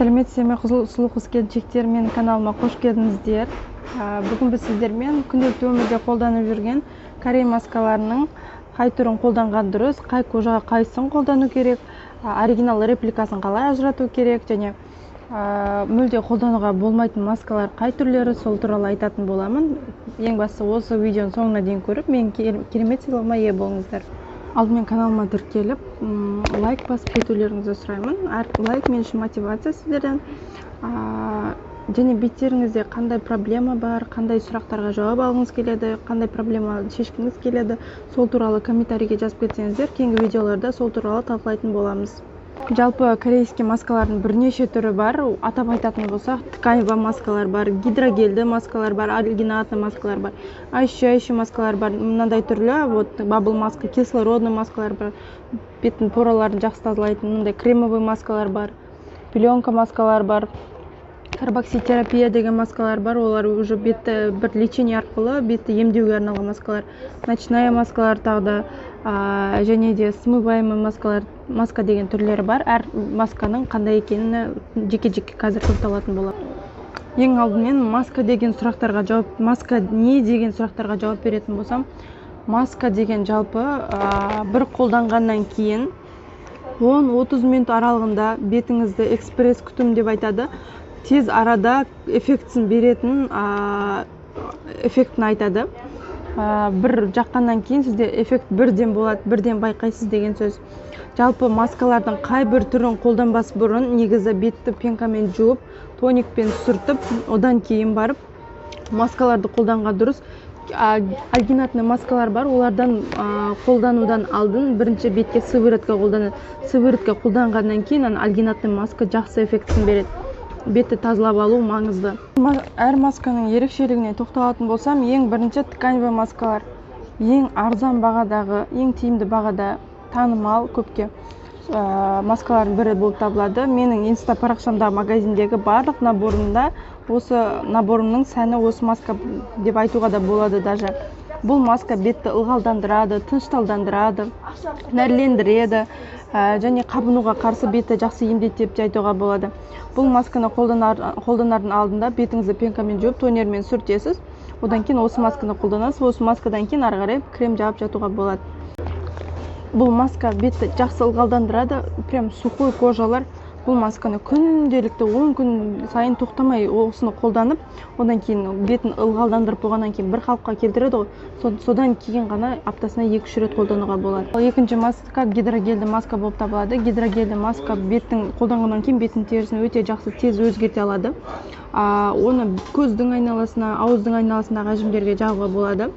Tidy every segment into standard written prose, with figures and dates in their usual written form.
Сәлеметсіздер ме, сұлу қыз келіншектер, менің каналыма қош келдіңіздер. Бүгін біз сіздермен күнделікті өмірде қолданып жүрген корей маскаларының қай түрін қолданған дұрыс, қай кожаға қайсысын қолдану керек, оригинал репликасын қалай ажырату керек және мүлде қолдануға болмайтын маскалар қай түрлері, сол туралы айтатын боламын. Ең бастысы, осы видеоның соңына дейін көріп, менің керемет сыйлығыма ие болыңыздар. Алдымен каналыма тіркеліп, лайк басып кетулеріңізді сұраймын. Әр лайк мен үшін мотивация сіздерден. Және беттеріңізде қандай проблема бар, қандай сұрақтарға жауап алғыңыз келеді, қандай проблема шешкіңіз келеді, сол туралы комментарийге жазып кетсеңіздер, кейінгі видеоларда сол туралы талқылайтын боламыз. Жалпы, корейский маскалардың бірнеше түрі бар. Атап айтатын болсақ, тканевый маскалар бар, гидрогельді маскалар бар, альгинатный маскалар бар, очищающий маскалар бар, мынандай түрлі вот бабл маска, кислородный маскалар бар, беттің пораларын жақсы тазалайтын мындай кремовый маскалар бар, пленка маскалар бар, карбокситерапия деген маскалар бар. Олар уже бетті бір лечение арқылы бетті емдеуге арналған маскалар. Ночная маскалар тағы да, және де смываемый маскалар, маска деген түрлері бар. Әр масканың қандай екеніне жеке жеке қазір тоқталатын боламын. Ең алдымен маска деген сұрақтарға жауап, маска не деген сұрақтарға жауап беретін болсам, маска деген жалпы бір қолданғаннан кейін 10-30 минут аралығында бетіңізді экспресс күтім деп айтады, тез арада эффектісін беретін, эффектін айтады. Бір жаққаннан кейін сізде эффект бірден болады, бірден байқайсыз деген сөз. Жалпы, маскалардың қай бір түрін қолданбас бұрын негізі бетті пенкамен жуып, тоникпен сүртіп, одан кейін барып маскаларды қолданған дұрыс. Альгинатный маскалар бар, олардан қолданудан алдын бірінші бетке сыворотка қолданады. Сыворотка қолданғаннан кейін ана альгинатный маска жақсы эффектісін береді. Бетті тазалап алу маңызды. Әр масканың ерекшелігіне тоқталатын болсам, ең бірінші тканевый маскалар ең арзан бағадағы, ең тиімді бағада танымал көпке маскалардың бірі болып табылады. Менің инста парақшамдағы магазиндегі барлық наборымда осы наборымның сәні осы маска деп айтуға да болады даже. Бұл маска бетті ылғалдандырады, тынышталдандырады, нәрлендіреді және қабынуға қарсы бетті жақсы емдейді деп те айтуға болады. Бұл масканы қолданардың алдында бетіңізді пенкамен жуып, тонермен сүртесіз, одан кейін осы масканы қолданасыз. Осы маскадан кейін ары қарай крем жағып жатуға болады. Бұл маска бетті жақсы ылғалдандырады. Прям сухой кожалар бұл масканы күнделікті 10 күн сайын тоқтамай осыны қолданып, одан кейін бетін ылғалдандырып болғаннан кейін, бір қалыпқа келтіреді ғой, содан кейін ғана аптасына 2-3 рет қолдануға болады. Ал екінші маска гидрогельді маска болып табылады. Гидрогельді маска беттің қолданғаннан кейін беттің терісін өте жақсы, тез өзгерте алады. Оны көздің айналасына, ауыздың айналасындағы әжімдерге жағуға болады.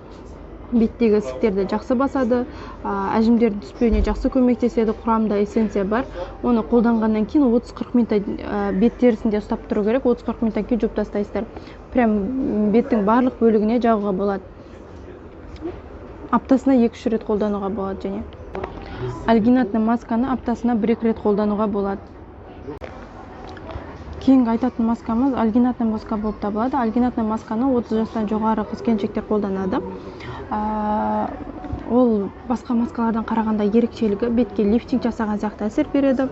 Беттегі ісіктерді жақсы басады, әжімдердің түспеуіне жақсы көмектеседі. Құрамында эссенция бар. Оны қолданғаннан кейін 30-40 минуттай бет терісінде ұстап тұру керек. 30-40 минуттан кейін жуып тастайсыздар. Прям беттің барлық бөлігіне жағуға болады. Аптасына 2-3 рет қолдануға болады. Және альгинатный масканы аптасына 1-2 рет қолдануға болады. Кейінгі айтатын маскамыз альгинатный маска болып табылады. Альгинатный масканы 30 жастан жоғары қыз келіншектер қолданады. Ол басқа маскалардан қарағанда ерекшелігі бетке лифтинг жасаған сияқты әсер береді.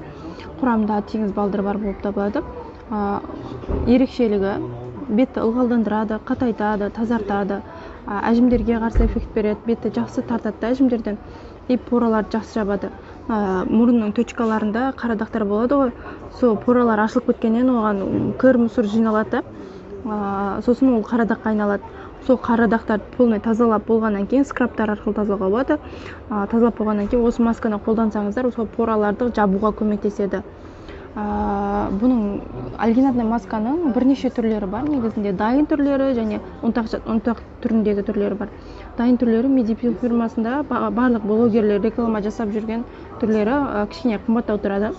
Құрамында теңіз балдыры бар болып табылады. Ерекшелігі бетті ылғалдандырады, қатайтады, тазартады, әжімдерге қарсы эффект береді, бетті жақсы тартады да әжімдерден и пораларды жақсы жабады. Мұрынның точкаларында қара дақтар болады ғой, сол поралар ашылып кеткеннен оған кір, мусор жиналады да, сосын ол қара даққа айналады. Сол қара дақтарды полный тазалап болғаннан кейін, скрабтар арқылы тазалауға болады, тазалап болғаннан кейін осы масканы қолдансаңыздар, сол пораларды жабуға көмектеседі. Бұның, альгинатный масканың бірнеше түрлері бар негізінде: дайын түрлері және ұнтақ түріндегі түрлері бар. Дайын түрлері Медипил фирмасында барлық блогерлер реклама жасап жүрген түрлері, кішкене қымбаттау тұрады.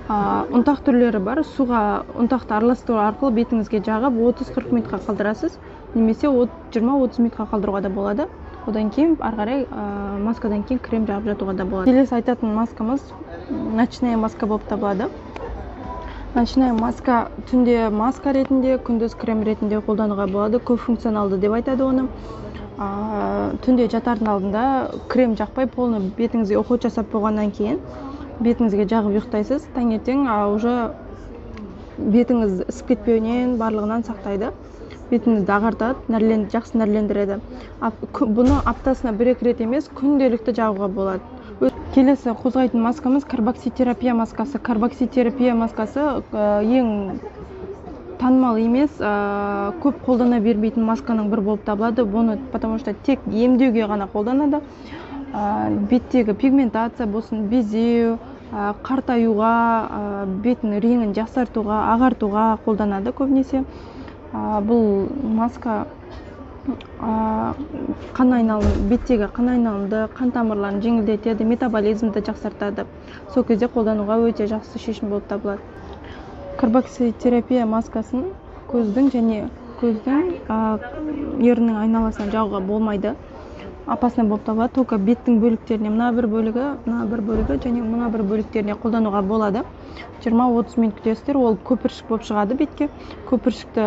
Ұнтақ түрлері бар. Суға ұнтақты араластыру арқылы бетіңізге жағып, 30-40 минутқа қалдырасыз немесе 20-30 минутқа қалдыруға да болады. Одан кейін ары қарай маскадан кейін крем жағып жатуға да болады. Келесі айтатын маскамыз ночная маска болып табылады. Ночная маска түнде маска ретінде, күндіз крем ретінде қолдануға болады. Көп функционалды деп айтады оны. Түнде жатардың алдында крем жақпай, полный бетіңізге уход жасап болғаннан кейін бетіңізге жағып ұйықтайсыз. Таңертең уже Бетіңіз ісіп кетпеуінен, барлығынан сақтайды. Бетіңізді ағартады, жақсы нәрлендіреді. Бұны аптасына 1-2 рет емес, күнделікті жағуға болады. Келесі қозғайтын маскамыз карбокситерапия маскасы. Карбокситерапия маскасы ең танымал емес, көп қолдана бермейтін масканың бірі болып табылады. Бұны потому что тек емдеуге ғана қолданады. Беттегі пигментация болсын, безеу, қартаюға, беттің реңін жақсартуға, ағартуға қолданады көбінесе. Бұл маска қан айналым, беттегі қан айналымды, қан тамырларын жеңілдетеді, метаболизмді жақсартады. Сол кезде қолдануға өте жақсы шешім болып табылады. Карбокситерапия маскасын көздің және көздің еріннің айналасына жағуға болмайды. Опасный болып табылады. Только беттің бөліктеріне, мына бір бөлігі, мына бір бөлігі және мына бір бөліктеріне қолдануға болады. 20-30 минут күтесіздер, ол көпіршік болып шығады бетке. Көпіршікті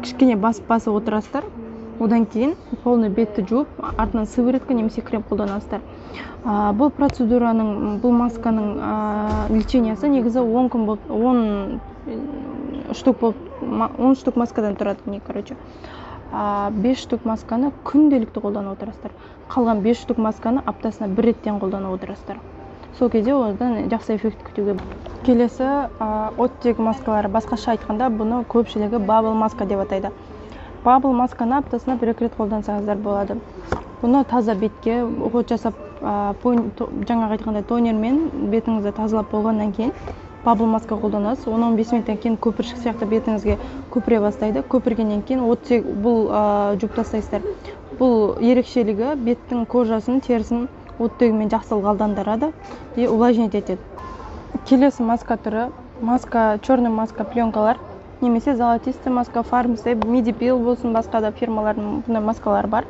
кішкене басып-басып отырасыздар. Одан кейін полный бетті жуып, артынан сыворотка немесе крем қолданасыздар. Бұл процедураның, бұл масканың лечениясы негізі 10 күн болып, 10 штук болып, 10 штук маскадан тұрады, не, короче. 5 штук масканы күнделікті қолданып отырасыздар. Қалған 5 штук масканы аптасына бір реттен қолданып отырасыздар. Сол кезде одан жақсы эффект күтуге болады. Келесі, оттегі маскалары, басқаша айтқанда бұны көпшілігі бабл маска деп атайды. Бабл масканы аптасына 1-2 рет қолдансаңыздар болады. Бұны таза бетке уход жасап, жаңағы айтқандай тонермен бетіңізді тазалап болғаннан кейін бабл маска қолданасыз. Он бес минуттан кейін көпіршік сияқты бетіңізге көпіре бастайды. Көпіргеннен кейін оттегі бұл, жуып тастайсыздар. Бұл ерекшелігі беттің кожасын, терісін оттегімен жақсы ылғалдандырады и увлажнять етеді. Келесі маска түрі маска, черный маска пленкалар немесе золотистый маска, Farmstay, Medipil болсын, басқа да фирмалардың бұндай маскалары бар.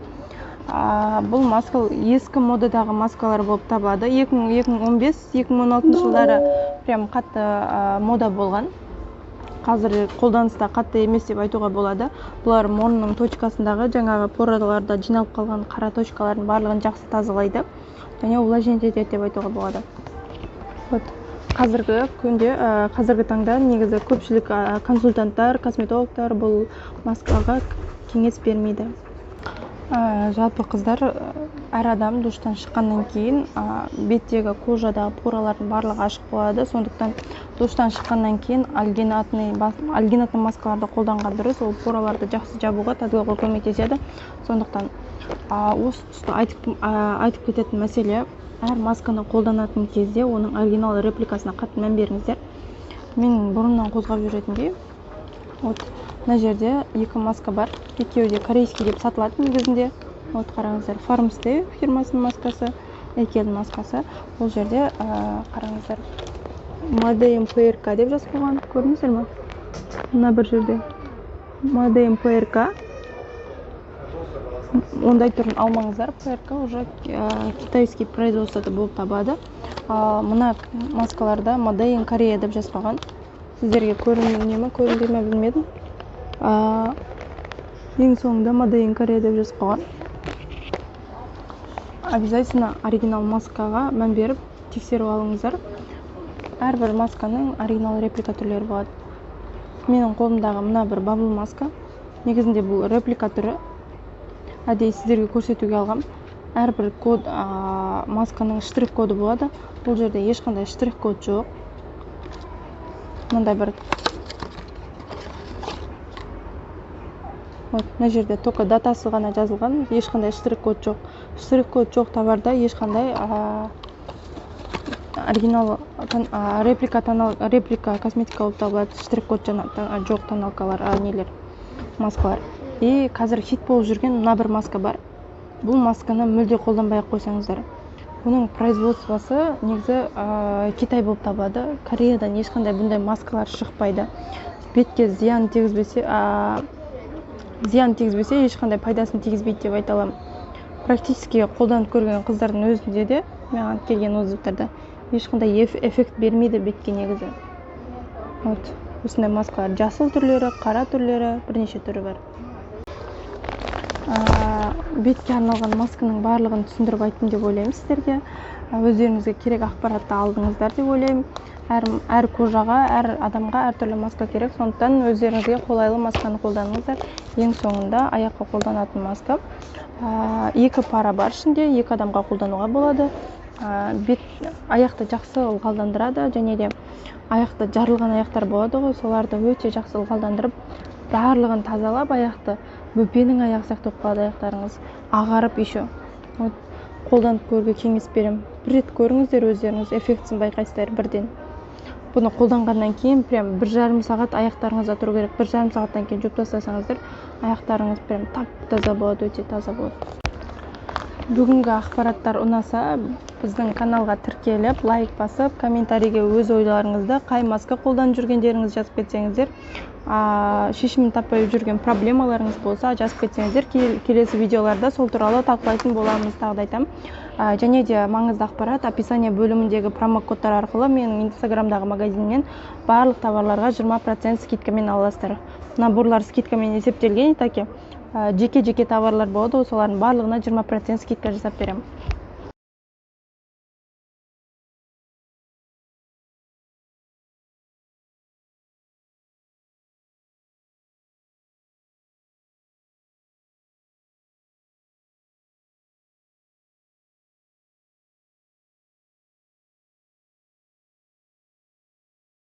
Бұл маска ескі модадағы маскалар болып табылады. Екі мың, екі мың он бес, екі мың он алтыншы жылдары прям қатты мода болған. Қазір қолданыста қатты емес деп айтуға болады. Бұлар мұрынның точкасындағы жаңағы пораларда жиналып қалған қара точкалардың барлығын жақсы тазалайды және увлажнять етеді деп айтуға болады. Вот. Қазіргі күнде, қазіргі таңда негізі көпшілік, консультанттар, косметологтар бұл маскаға кеңес бермейді. Жалпы қыздар, әр адам душтан шыққаннан кейін, беттегі кожадағы поралардың барлығы ашық болады. Сондықтан душтан шыққаннан кейін альгинатный маскаларды қолданған дұрыс. Ол пораларды жақсы жабуға, тазалауға көмектеседі. Сондықтан, осы тұста айтып кететін мәселе, әр масканы қолданатын кезде оның оригинал репликасына қатты мән беріңіздер. Мен бұрыннан қозғап жүретіндей, вот мына жерде екі маска бар, екеуі де корейский деп сатылады негізінде. Вот қараңыздар, Farmstay фирмасының маскасы, Экелдің маскасы. Бұл жерде, қараңыздар, Made in PRK деп жазып қойған, көрдіңіздер ме? Мына бір жерде Made in PRK. Ондай түрін алмаңыздар, PRK уже, китайский производствода болып табылады. Ал мына маскаларда Made in Korea деп жазып қойған. Сіздерге көріне ме, көрінбей ме білмедім. Ең соңында Made in Korea деп жазып қойған. Обязательно оригинал маскаға мән беріп тексеріп алыңыздар. Әрбір масканың оригинал реплика түрлері болады. Менің қолымдағы мына бір бабл маска, негізінде бұл реплика түрі. Әдейі сіздерге көрсетуге алғам. Әрбір код, масканың штрих коды болады. Бұл жерде ешқандай штрих код жоқ. Мындай бір вот мына жерде только датасы ғана жазылған, ешқандай штрих код жоқ. Штрих код жоқ товарда ешқандай, оригинал, реплика тонал, реплика косметика болып табылады. Штрих код жоқ тоналкалар, нелер, маскалар. И қазір хит болып жүрген мына бір маска бар. Бұл масканы мүлде қолданбай ақ қойсаңыздар. Бұның производствосы негізі, Китай болып табылады. Кореядан ешқандай бұндай маскалар шықпайды. Бетке зиян тигізбесе, зиян тигізбесе ешқандай пайдасын тигізбейді деп айта аламын. Практически қолданып көрген қыздардың өзінде де маған келген отзывтарда ешқандай эффект бермейді бетке негізі. Вот осындай маскалар, жасыл түрлері, қара түрлері, бірнеше түрі бар. Бетке арналған масканың барлығын түсіндіріп айттым деп ойлаймын сіздерге. Өздеріңізге керек ақпаратты алдыңыздар деп ойлаймын. Әр кожаға, әр адамға әртүрлі маска керек. Сондықтан өздеріңізге қолайлы масканы қолданыңыздар. Ең соңында аяққа қолданатын маска. 2 пара бар ішінде, 2 адамға қолдануға болады. Бет аяқты жақсы ылғалдандырады, және де аяқты жарылған аяқтар болады ғой, соларды өте жақсы ылғалдандырып, барлығын тазалап, аяқты бөпенің аяғы сияқты болып қалады аяқтарыңыз, ағарып еще. Вот, қолданып көруге кеңес беремін. Бір рет көріңіздер өздеріңіз, эффектісін байқайсыздар бірден. Бұны қолданғаннан кейін прям бір жарым сағат аяқтарыңызда тұру керек. Бір жарым сағаттан кейін жуып тастасаңыздар, аяқтарыңыз прям тап-таза болады, өте таза болады. Бүгінгі ақпараттар ұнаса, біздің каналға тіркеліп, лайк басып, комментарийге өз ойларыңызды, қай маска қолданып жүргендеріңізді жазып кетсеңіздер, шешімін таппай жүрген проблемаларыңыз болса, жазып кетсеңіздер, келесі видеоларда сол туралы талқылайтын боламыз, тағы да айтамын. Және де маңызды ақпарат, описание бөліміндегі промокодтар арқылы менің инстаграмдағы магазиннен барлық товарларға 20% скидкамен ала аласыздар. Наборлар скидкамен есептелген, таки жеке-жеке товарлар болады ғой, солардың барлығына 20% скидка жасап беремін.